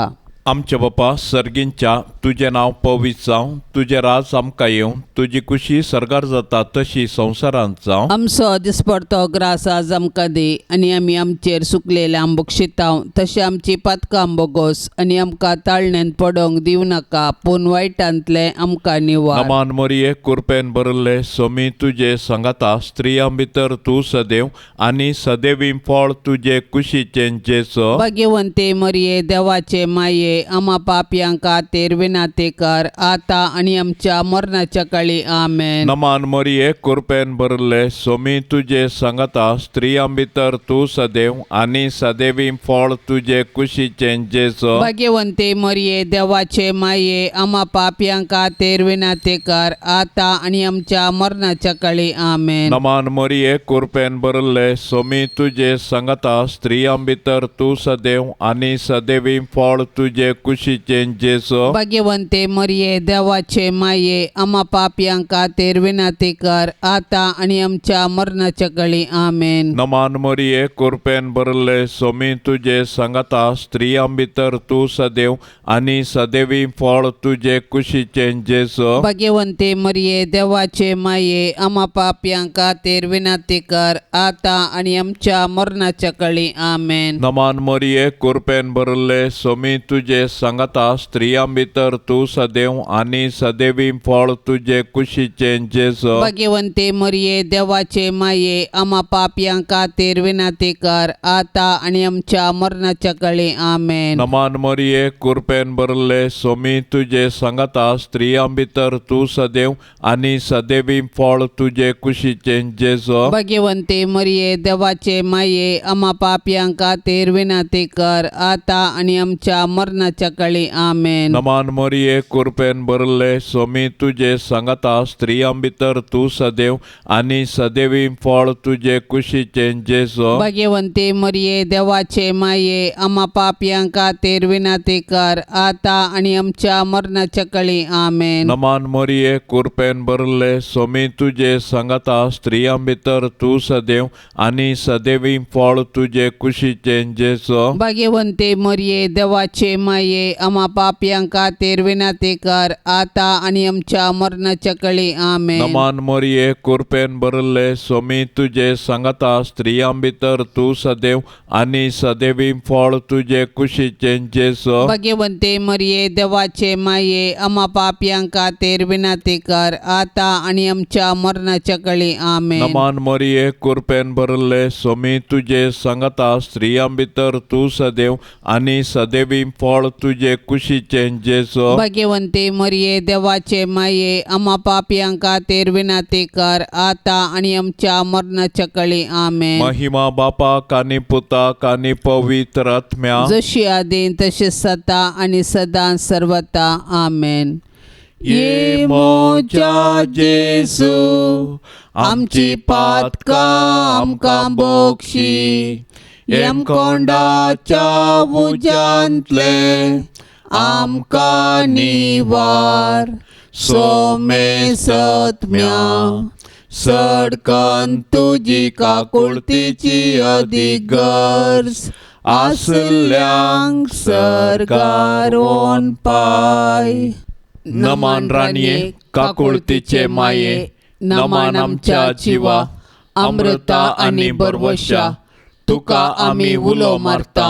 आमच्या बापा सर्गींच्या, तुजें नांव पवित्र जावं, तुजें राज आमकां येवं, तुजी कुशी सर्गार जाता तशी संवसारांत जावं. आमचो दिसपडतो ग्रास आज आमकां दी आनी आमी आमचेर सुकलेले आंबोक शिताव तशें आमची पातकां बोगोस आनी आमकां ताळण्यांत पडोंक दिवं नाका, पूण वायटांतलें आमकां निवार. नमान मोरये, कुरपेन भरिल्ले, सोमी तुजे सांगाता, स्त्रियां भितर तूं सदैव आनी सदैवी फळ तुजे कुशीचें जेजू. भाग्यवंते मरिये, देवाचे माये, आमा पापयांक खातीर विनाते कर, आतां आनी आमच्या मरणाच्या काळी. आमेन. नमान मोरये, कुरपेन भरिल्ले, सोमी तुजे सांगाता, स्त्रियां भितर तूं सदैव आनी सदैवी फळ तुजे कुशीचें जेजू. भाग्यवंते मरिये, देवाचे माये, आमा पापयांक खातीर विनाते कर, आतां आनी आमच्या मरणाच्या काळी. आमेन. नमान मोरये, कुरपेन भरिल्ले, सोमी तुजे सांगाता, स्त्रियां भितर तूं सदैव आनी सदैवी फळ तुजे तुजे कुशीचें जेजू। भाग्यवंते मरिये देवाचे माये आमा पापयां खातीर विनंती कर आतां आनी आमच्या मरणाच्या कळी। आमेन। नमान मरिये कृपेन भरले सोमी तुजे सांगाता स्त्रियां भितर तूं सदैव आनी सदैवी फळ तुजे कुशीचें जेजू। भाग्यवंते मरिये देवाचे माये आमा पापयां खातीर विनंती कर आतां आनी आमच्या मरणाच्या कळी। आमेन। नमान मरिये कृपेन भरले सोमी तुजे सांगाता स्त्रियां भितर तूं सदैव आनी सदैवी फळ तुजे कुशीचें जेजू। भाग्यवंते मरिये देवाचे माये आमा पापयां खातीर विनंती कर आतां आनी आमच्या मरणाच्या कळी। आमेन। नमान मरिये कृपेन भरले सोमी तुजे सांगाता स्त्रियां भितर तूं सदैव आनी सदैवी फळ तुजे कुशीचें जेजू। भाग्यवंते मरिये देवाचे माये आमा पापयां खातीर विनंती कर आतां आनी आमच्या मरणाच्या कळी। आमेन। नमान मरिये कृपेन भरले सोमी तुजे सांगाता स्त्रियां भितर तूं सदैव आनी सदैवी फळ तुजे कुशीचें जेजू। भाग्यवंते मरिये देवाचे माये आमा पापयां खातीर विनंती कर आतां आनी आमच्या मरणाच्या कळी। आमेन। नमान मरिये कृपेन भरले सोमी तुजे सांगाता स्त्रियां भितर तूं सदैव आनी सदैवी फळ तुजे कुशीचें जेजू। भाग्यवंते मरिये देवाचे माये आमा पापयां खातीर विनंती कर आतां आनी आमच्या मरणाच्या कळी। आमेन। नमान मरिये कृपेन भरले सोमी तुजे सांगाता स्त्रियां भितर तूं सदैव आनी सदैवी फळ तुजे कुशीचें जेजू। भाग्यवंते मरिये देवाचे माये आमा पापयां खातीर विनंती कर आतां आनी आमच्या मरणाच्या कळी। आमेन। नमान मरिये कृपेन भरले सोमी तुजे सांगाता स्त्रियां भितर तूं सदैव आनी सदैवी फळ तुजे कुशीचें जेजू। भाग्यवंते मरिये देवाचे माये आमा पापयां खातीर विनंती कर आतां आनी आमच्या मरणाच्या कळी। आमेन। महिमा बापाक आनी पुताक आनी पवित्र आत्म्या, जशी आदीं तशी सदा आनी सदां सर्वता। आमेन। ये म्हज्या जेजू आमची पातकां आमकां बोगशी, यमकोंडाच्या उज्यांतले आमकां निवार, सोमे सत्म्या सडकन तुजी काकुळतीची अदीक गरज आसल्यांक सरकार ओन पाय। नमान राणये काकुळतीचे माये, नमान आमच्या जिवा अमृता आनी बरवशा, तुका आमी उलो मारता,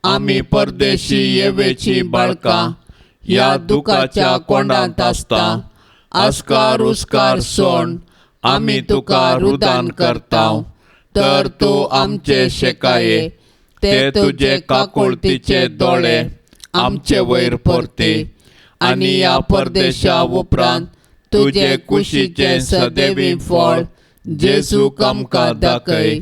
आमी परदेशी येवेची बाळकां ह्या दुखाच्या कोंडांत आसता, आस्कार उस्कार सोण आमी तुका रुदान करता, तर तूं आमचे शेकाये ते तुजे काकुळतीचे दोळे आमचे वयर परते आनी ह्या परदेशा उपरांत तुजे कुशीचें सदैवी फळ जेजूक आमकां दाखय।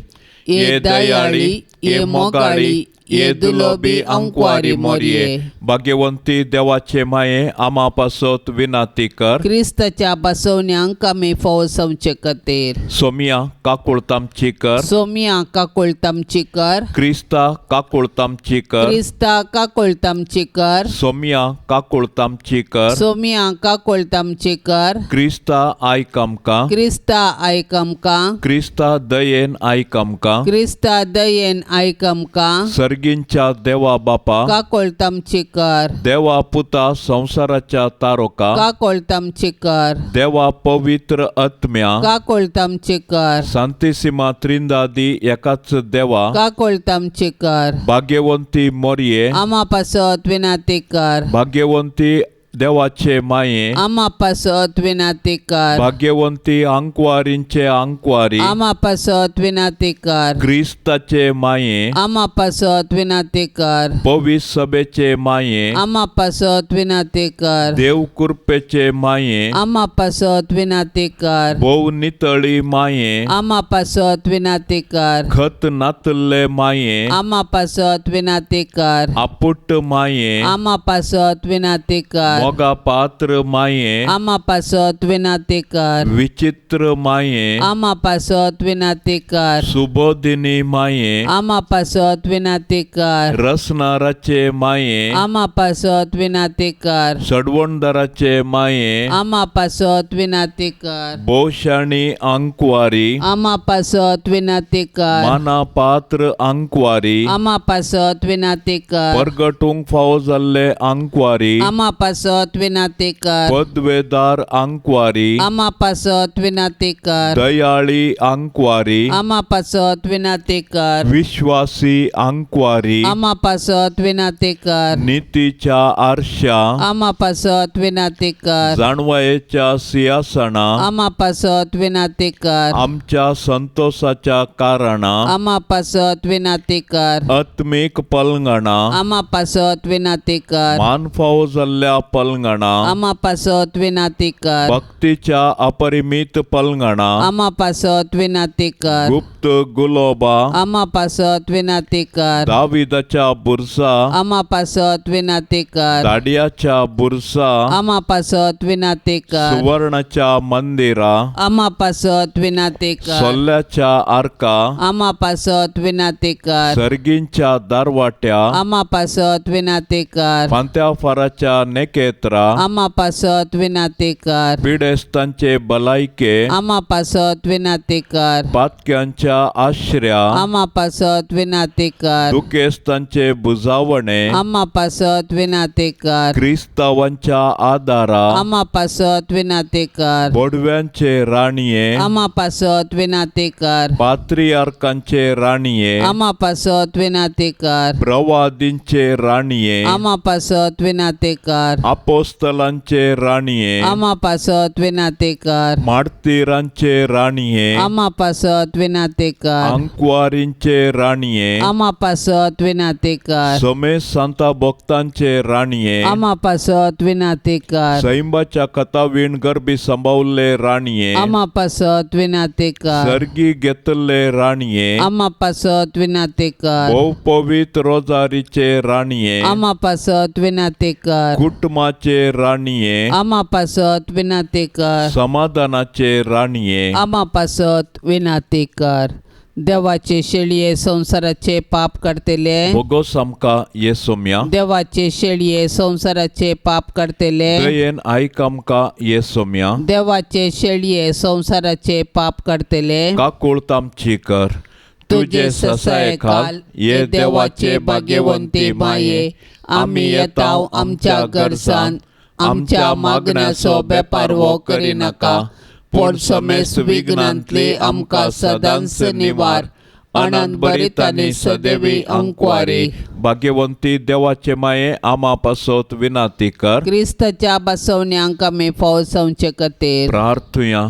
ये दयाळी, ये मोगाळी, ये दुलोबी अंकवारी मोरये, भाग्यवंती देवाचे माये आमा पासत विनाती कर, क्रिस्ताच्या बसवण्यांक आमी फोव संवचे खातीर। सोमिया काकुळतामची कर, सोमिया काकुळतामची कर, क्रिस्ता काकुळतामची कर, क्रिस्ता काकुळतामची कर, सोमिया काकुळतामची कर, सोमिया काकुळतामची कर, क्रिस्ता आयक आमकां, क्रिस्ता आयक आमकां, क्रिस्ता दयेन आयक आमकां, क्रिस्ता दयेन आयक आमकां, सर्गींच्या देवा बापा काकुळतामची कर, देवा पुता संवसाराच्या तारोका काकुळतामची कर, देवा पवित्र आत्म्या काकुळतामची कर, सांतिसिमा त्रिंदादी एकाच देवा काकुळतामची कर, भाग्यवंती मोरये आमा पासत विनाती कर, भाग्यवंती देवाचे माये आमा पासत विनाती कर, भाग्यवंती आंकवारींचे आंकवारी आमा पासत विनाती कर, क्रिस्ताचे माये आमा पासत विनाती कर, पवित्र सभेचे माये आमा पासत विनाती कर, देव कृपेचे माये आमा पासत विनाती कर, भोव नितळी माये आमा पासत विनाती कर, खत नातल्ले माये आमा पासत विनाती कर, आपुट माये आमा पासत विनाती कर, मोगा पात्र माये, आमा पासत विनाती कर. विचित्र माये, आमा पासत विनाती कर. सुबोधिनी माये, आमा पासत विनाती कर. रसनाराचे माये, आमा पासत विनाती कर. सडवणदाराचे माये, आमा पासत विनाती कर. भोवशाणी आंकवारी, आमा पासत विनाती कर. माना पात्र आंकवारी, आमा पासत विनाती कर. परगटूंक फावो जाल्ले आंकवारी, आमा पासत विनाती कर. पदवेदार आंकवारी, आमा पासत विनाती कर. दयाळी आंकवारी, आमा पासत विनाती कर. विश्वासी आंकवारी, आमा पासत विनाती कर. नितीच्या आरशा, आमा पासत विनाती कर. जाणवायेच्या सिंहासना, आमा पासत विनाती कर. आमच्या संतोषाच्या कारणा, आमा पासत विनाती कर. आत्मीक पलंगणा, आमा पासत विनाती कर. मान फावो जाल्ल्या पलंगणा, आमा पासत विनाती कर. भक्तीच्या अपरिमीत पलंगणा, आमा पासत विनाती कर. गुप्त गुलोबा, आमा पासत विनाती कर. दाविदाच्या बुरसा, आमा पासत विनाती कर. दाडियाच्या बुरसा, आमा पासत विनाती कर. सुवर्णाच्या मंदिरा, आमा पासत विनाती कर. सोल्ल्याच्या आर्का, आमा पासत विनाती कर. सर्गींच्या दारवाट्या, आमा पासत विनाती कर. फांत्या फाराच्या नेकेत्रा, आमा पासत विनाती कर. पिडेस्तांचे बलायके, आमा पासत विनाती कर. पातक्यांच्या आश्र्या, आमा पासत विनाती कर. दुखेस्तांचे बुजावणे, आमा पासत विनाती कर. क्रिस्तावांच्या आदारा, आमा पासत विनाती कर. बोडव्यांचे राणये, आमा पासत विनाती कर. पात्रियार्कांचे राणये, आमा पासत विनाती कर. प्रवादींचे राणये, आमा पासत विनाती कर. आपोस्तलांचे राणये, आमा पासत विनाती कर. मार्तीरांचे राणये, आमा पासत विनाती कर. आंकवारींचे राणये, आमा पासत विनाती कर. समेस सांता भक्तांचे राणये, आमा पासत विनाती कर. सैंबाच्या कथावीण गर्भी सांबावल्ले राणये, आमा पासत विनाती कर. सर्गी घेतल्ले राणये, आमा पासत विनाती कर. भोव पवित्र रोजारीचे राणये, आमा पासत विनाती कर. कुटुंबाचे राणये, आमा पासत विनाती कर. समाधानाचे राणये, आमा पासत विनाती कर. देवाचे शेळये संसाराचे पाप काडतले. भोगोस आमकां ये सोम्या, देवाचे शेळये संसाराचे पाप काडतले. दयेन आयक आमकां ये सोम्या, देवाचे शेळये संसाराचे पाप काडतले. काकूळत आमची कर. तुजे ससायखाल ये देवाचे भाग्यवंती माये, आमी येताव आमच्या गरजान, आमच्या मागण्याचो बेपारवो करिनाका, पूण समेस विघ्नांतली आमकां सदांच निवार. अनंत बरीत आनी सदैवी अंकवारी भाग्यवंती देवाचे माये, आमा पासत विनाती कर. क्रिस्ताच्या बसवण्यांक आमी फावो जावचे खातीर प्रार्थुया.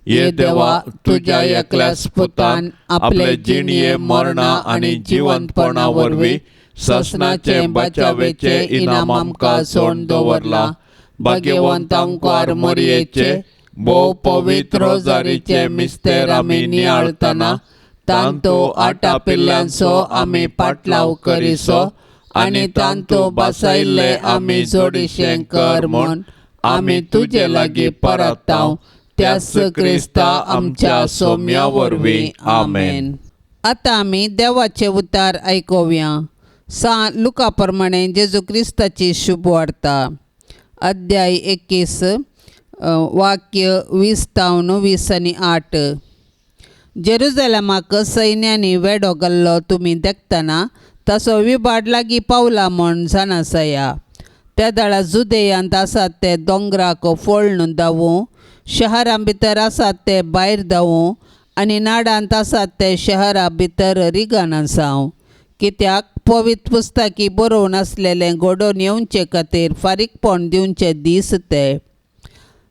ये देवा, तुज्या एकल्याच पुतान आपले जिणये मरणा आनी जिवंतपणा वरवीं ससनाचे बचावेचे इनाम आमकां सोड दवरला. भाग्यवंत आंकवार मरयेचे भोव पवित्र रोजारीचे मिस्तेर आमी नियाळतना तांतो आटा पिल्ल्यांचो आमी पाटलाव करिसो आनी तांतो बसायल्ले आमी जोडीशें कर म्हूण आमी तुजे लागीं परताव त्याच क्रिस्ता आमच्या सोम्या वरवीं. आमेन. आतां आमी देवाचे उतार आयकुया. सा लुका प्रमाणे जेजू क्रिस्ताची शुभ वार्ता, अध्याय 21, वाक्य 20 तावन 20 आनी 8. जेरुजलेमाक सैन्यांनी वेडो घाल्लो तुमी देखतना तसो विबाड लागीं पावला म्हूण जाणासया. त्या दळा जुदेयांत आसात ते दोंगराक फोळ्ण धांवूं, शहरां भितर आसात ते भायर धांवूं आनी नाडांत आसात ते शहरा भितर रिगना जावं. कित्याक पवित्र पुस्तकी बरोवन आसलेलें घडोवन येवचे खातीर फारीकपण दिवचे दीस ते.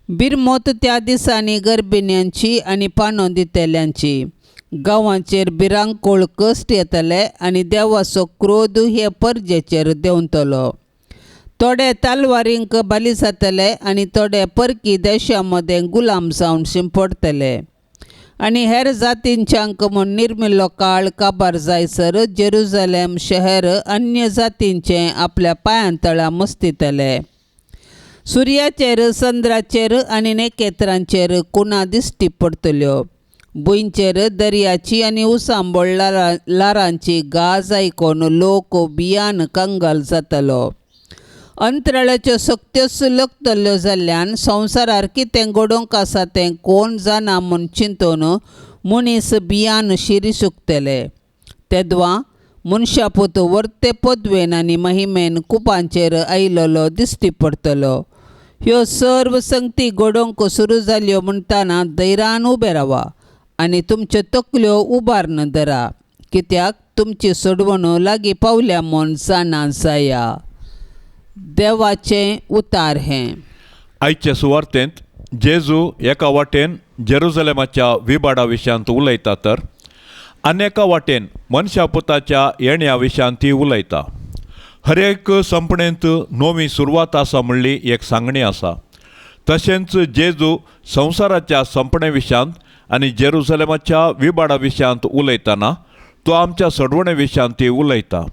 बिरमोत त्या दिसांनी गर्भिण्यांची आनी पानो दितल्यांची. गांवाचेर भिरांकूळ कश्ट येतले आनी देवाचो क्रोध हे परजेचेर देंवतलो. थोडे तलवारींक बली जातले आनी थोडे परकी देशां मदें गुलाम जावन शिंपडटले आनी हेर जातींच्यांक म्हूण निर्मिल्लो काळ काबार जायसर जेरुजलेम शहर अन्य जातींचें आपल्या पांयां तळा मस्तितले. सुर्याचेर, चंद्राचेर आनी नखेत्रांचेर कुणा दिश्टी पडटल्यो. भुंयचेर दर्याची आनी उसांबळ ल्हारांची गाज आयकून लोक भियान कंगाल जातलो. अंतराळाच्यो सक्त्योच लकतल्यो जाल्ल्यान संवसारार कितें घडोवंक आसा तें कोण जाणा म्हूण चिंतून मनीस भियान शिरी सुकतले. तेदवां मनशापूत वर्ते पदवेन आनी महिमेन कुपांचेर आयिल्लो दिश्टी पडटलो. ह्यो सर्व संगती घडोवंक सुरू जाल्यो म्हणटना धैर्यान उबे रावा आनी तुमच्यो तकल्यो उबारून धरा, कित्याक तुमची सोडवण लागीं पावल्या म्हूण जाणा जाया. देवाचें उतार हें. आयचे सुवार्तेंत जेजू एका वाटेन जेरुजलेमाच्या विबाडा विशयांत उलयता तर आनी एका वाटेन मनशा पुताच्या येण्या विशयांत ती उलयता. हर एक संपणेंत नवी सुरवात आसा म्हणली एक सांगणी आसा. तशेंच जेजू संवसाराच्या संपणे विशयांत आनी जेरुजलेमाच्या विबाडा विशयांत उलयतना तो आमच्या सडवणे विशयांत ती उलयता.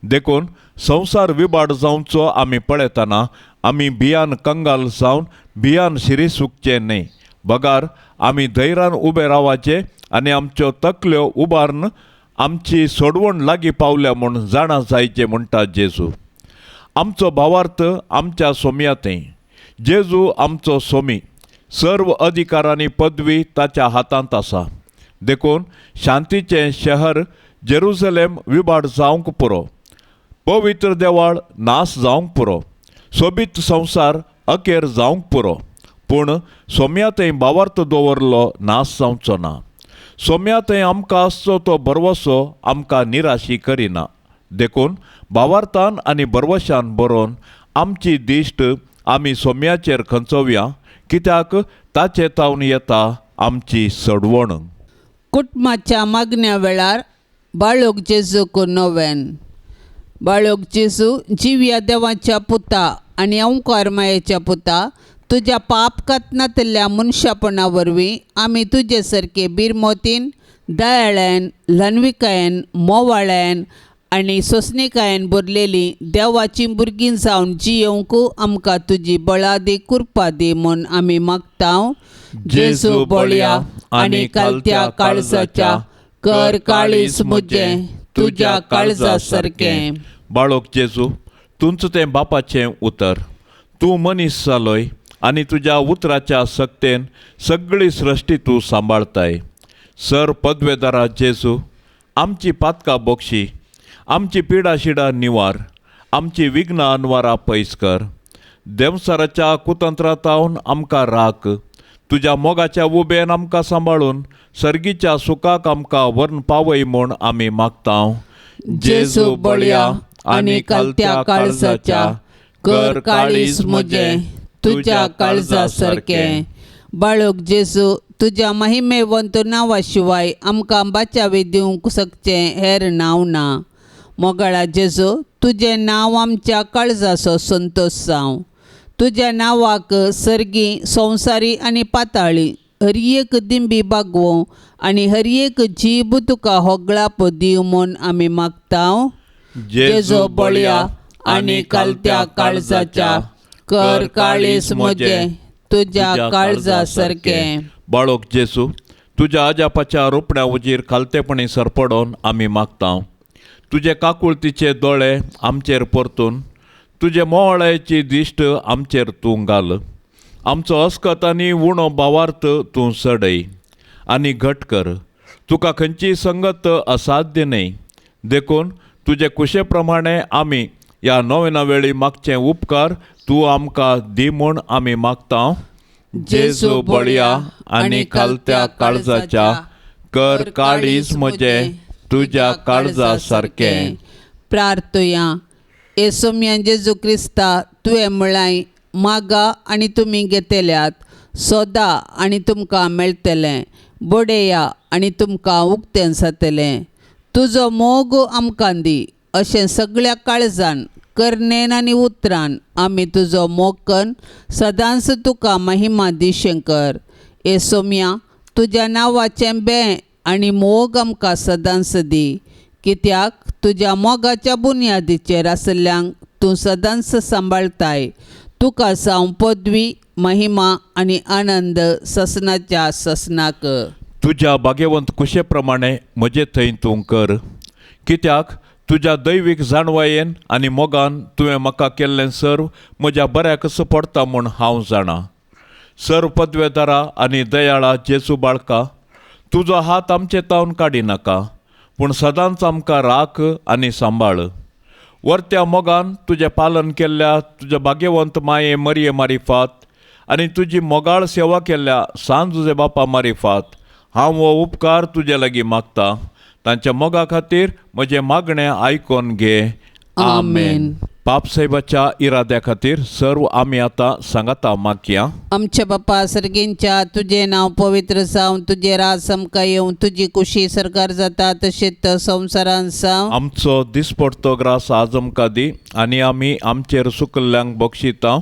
देखून संवसार विबाड जावचो आमी पळयतना आमी भियान कंगाल जावन भियान शिरी सुकचें न्हय, बगार आमी धैर्यान उबे रावाचें आनी आमच्यो तकल्यो उबारून आमची सोडवण लागीं पावल्या म्हूण जाणा जायचें म्हणटा जेजू. आमचो भावार्थ आमच्या सोम्या थंय. जेजू आमचो सोमी, सर्व अधिकार आनी पदवी ताच्या हातांत आसा. देखून शांतीचें शहर जेरुजलेम विबाड जावंक पुरो, पवित्र देवाळ नाश जावंक पुरो, सोबीत संवसार अखेर जावंक पुरो, पूण सोम्या थंय भावार्थ दवरलो नाश जावचो ना. सोम्या थंय आमकां आसचो तो भरवसो आमकां निराशी करिना. देखून भावार्थान आनी भरवशान बरोवन आमची दिश्ट आमी सोम्याचेर खंचोवया, कित्याक ताचे तावन येता आमची सडवण. कुटुंबाच्या मागण्या वेळार बाळोक जेजूक नोवेन. बाळोक जेजू जिव्या देवाच्या पुता आनी अंकार मायेच्या पुता, तुज्या पाप कातनांतल्या मनशापणा वरवीं आमी तुजे सारके बिरमोतीन, दयाळ्यान, ल्हानविकायेन, मोवाळ्यान आनी सोंसणिकायेन भरलेली देवाचीं भुरगीं जावन जियोवंक आमकां तुजी बळादी कृपा दी म्हूण आमी मागता. जेजू बळया आनी कालत्या काळजाच्या, कर काळीज म्हजें तुज्या काळजा सारकें. बाळोक जेजू, तुमचो तें बापाचें उतर, तूं मनीस जालोय आनी तुज्या उतराच्या सक्तेन सगळी सृश्टी तूं सांबाळताय. सर पदवेदारा जेजू, आमची पातकां बोगशी, आमची पिडा शिडा निवार, आमची विघ्नां अनवारां पयस कर. देंवसाराच्या कुतंत्रातावन आमकां राख, तुज्या मोगाच्या उबेन आमकां सांबाळून सर्गीच्या सुखाक आमकां व्हरून पावय म्हूण आमी मागता. जेजू बळया आनी कालत्या काळजाच्या, कर काळीज म्हजें तुज्या काळजा सारकें. बाळोक जेजू, तुज्या महिमेवंत नांवा शिवाय आमकां बाचावे दिवंक शकचें हेर नांव ना. मोगाळा जेजू, तुजें नांव आमच्या काळजाचो संतोश जावं. तुज्या नांवाक सर्गी, संवसारी आनी पाताळी हर एक दिंबी बागोवं आनी हर एक जीब तुका होगळाप दिवं म्हूण आमी मागता. जेजू बळया आनी कालत्या काळजाच्या, कर काळीज म्हजें तुज्या काळजा सारकें. बाळोक जेजू, तुज्या आजापाच्या रोपण्या उजीर खालतेपणी सरपडोन आमी मागता. तुजे काकुळतीचे दोळे आमचेर परतून तुजे मोवाळायची दिश्ट आमचेर तूं घाल. आमचो अस्कत आनी उणो भावार्थ तूं सडय आनी घट कर. तुका खंयचीय संगत असाध्य न्हय, देखून तुजे कुशे प्रमाणे आमी ह्या नव्या वेळी मागचे उपकार तूं आमकां दी म्हूण आमी मागता. जेजू बळया आनी खालत्या काळजाच्या, कर काळीज म्हजें तुज्या काळजा सारकें. प्रार्थया. येसोम्या जेजू क्रिस्ता, तुवें म्हळाय, मागा आनी तुमी घेतल्यात, सोदा आनी तुमकां मेळटलें, बडया आनी तुमकां उक्तें जातलें. तुजो मोग आमकां दी, अशें सगळ्या काळजान, करणेन आनी उतरान आमी तुजो मोग कन्न सदांच तुका महिमा दिशें कर. येसोम्या, तुज्या नांवाचें बें आनी मोग आमकां सदांच दी, कित्याक तुज्या मोगाच्या बुन्यादीचेर आशिल्ल्यांक तूं सदांच सांबाळताय. तुका सावन पदवी महिमा आनी आनंद ससनाच्या ससनाक. तुज्या भाग्यवंत कुशे प्रमाणे म्हजे थंय तूं कर, कित्याक तुज्या दैवीक जाणवायेन आनी मोगान तुवें म्हाका केल्लें सर्व म्हज्या बऱ्याकच पडटा म्हूण हांव जाणा. सर्व पदवेदारा आनी दयाळा जेजू बाळका, तुजो हात आमचे तावन काडिनाका, पूण सदांच आमकां राख आनी सांबाळ. वर्त्या मोगान तुजें पालन केल्ल्या तुज्या भाग्यवंत माये मरिये मारिफात आनी तुजी मोगाळ सेवा केल्ल्या सांज तुजे बापा मारिफात हांव हो उपकार तुजे लागीं मागता. तांच्या मोगा खातीर म्हजें मागणें आयकोन घे. आमेन. पापसाहेबाच्या इराद्या खातीर सर्व आमी आतां सांगाता मागया. आमच्या बापा सर्गींच्या, तुजें नांव पवित्र जावं, तुजें राज आमकां येवं, तुजी कुशी सरकार जाता तशेंच संवसारान जावं. आमचो दिसपडतो ग्रास आज आमकां दी आनी आमी आमचेर सुकल्ल्यांक बक्षिता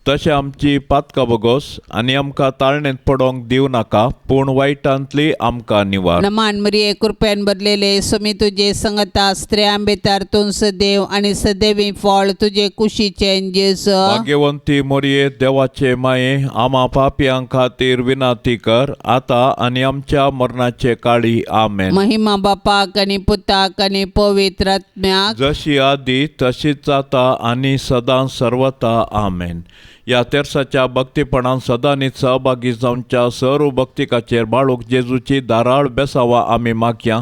तशें आमची पातकां बोगोस आनी आमकां ताळणेंत पडोंक दिवं नाका, पूण वायटांतली आमकां निवार. नमान मरिये, कृपेन भरलेले, सुमी तुजे संगता, स्त्रियां भितर तूं सदैव आनी सदैवी फळ तुजे कुशीचें जेजू. भाग्यवंती मोरये, देवाचे माये, आमा पापयां खातीर विनाती कर आतां आनी आमच्या मरणाचे काळी. आमेन. महिमा बापाक आनी पुताक आनी पवित्र आत्म्याक, जशी आदी तशीच जाता आनी सदां सर्वता. आमेन. ह्या तेर्साच्या भक्तीपणान सदांनीच सहभागी जावच्या सर्व भक्तिकाचेर बाळूक जेजूची धाराळ बेसावा आमी मागया.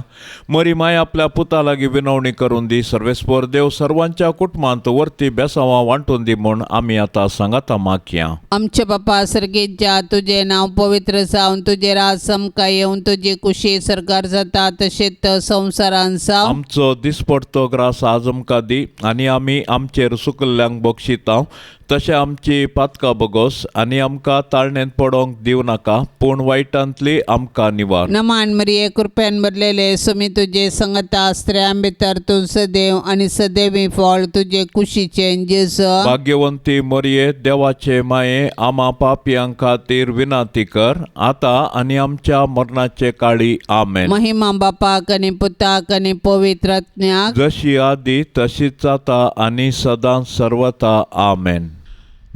मरी माय आपल्या पुता लागीं विनवणी करून दी. सर्वेस्पर देव सर्वांच्या कुटुंबांत वर्ती बेसावां वांटून दी म्हूण आमी आतां सांगाता मागया. आमच्या बापा सर्गेच्या, तुजें नांव पवित्र जावं, तुजें राज आमकां येवं, तुजी कुशी सरकार जाता तशेंच संवसारान जावं. आमचो दिसपडतो ग्रास आज आमकां दी आनी आमी आमचेर सुकल्ल्यांक बक्षिता तशें आमची पातकां बोगोस आनी आमकां ताळणेंत पडोंक दिवं नाका, पूण वायटांतली आमकां निवार. नमान मरिये, कृपेन भरलेले, सुमी तुजे संगता, स्त्रियां भितर तूं सदैव आनी सदैवी फळ तुजे कुशीचें जेजू. भाग्यवंती मोरये, देवाचे माये, आमा पापयां खातीर विनाती कर आतां आनी आमच्या मरणाचे काळी. आमेन. महिमा बापाक आनी पुताक आनी पवित्र आत्म्याक, जशी आदी तशीच जाता आनी सदां सर्वता. आमेन.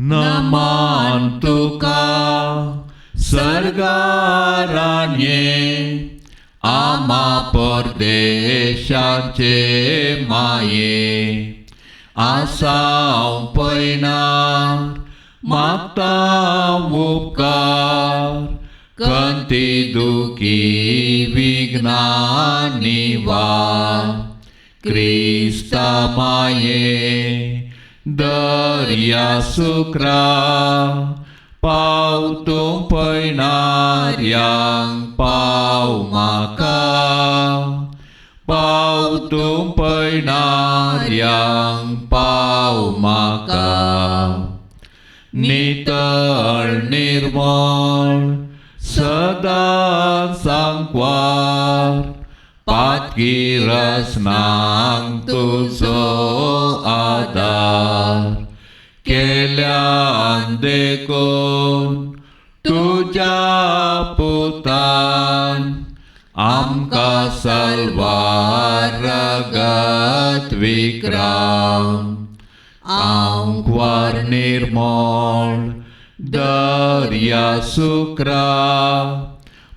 नमान तुका सर्गाराण्ये, आमा परदेशाचे माये, आसाव पयणार मागता उपकार, कंती दुखी विघ्ना निवार, क्रिस्ता माये दर्या सुक्रा, पाव तूं पयणाऱ्यांक पाव म्हाका, पाव तूं पयणाऱ्यांक पाव म्हाका. नितळ निर्मळ सदां सांकवार, पातकी रसनांक तुजो आदार, केल्यान देखून तुज्या पुतान आमकां सलवार रगत विक्राम, आंकवार निर्मळ दर्या सुक्रा,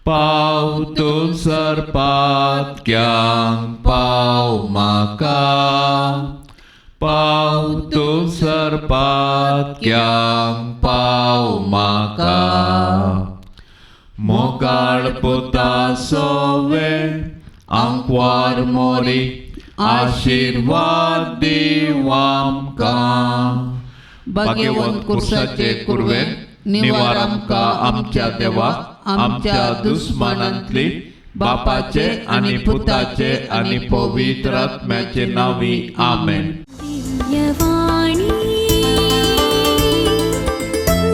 पाव तूं सरपातक्यांक पाव म्हाका, पाव तूं सरपातक्यांक पाव म्हाका. मोगाळ पुता सोवे आंकवार मोरी, आशिर्वाद दीव आमकां. भाग्यवंत कुर्साचे कुर्वेन निवार आमकां आमच्या देवा, आमच्या दुस्मानांतली, बापाचे आनी पुताचे आनी पवित्र आत्म्याचे नांवी. आमेन. दिव्यवाणी,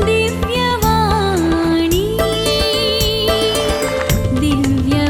दिव्यवाणी, दिव्यवाणी.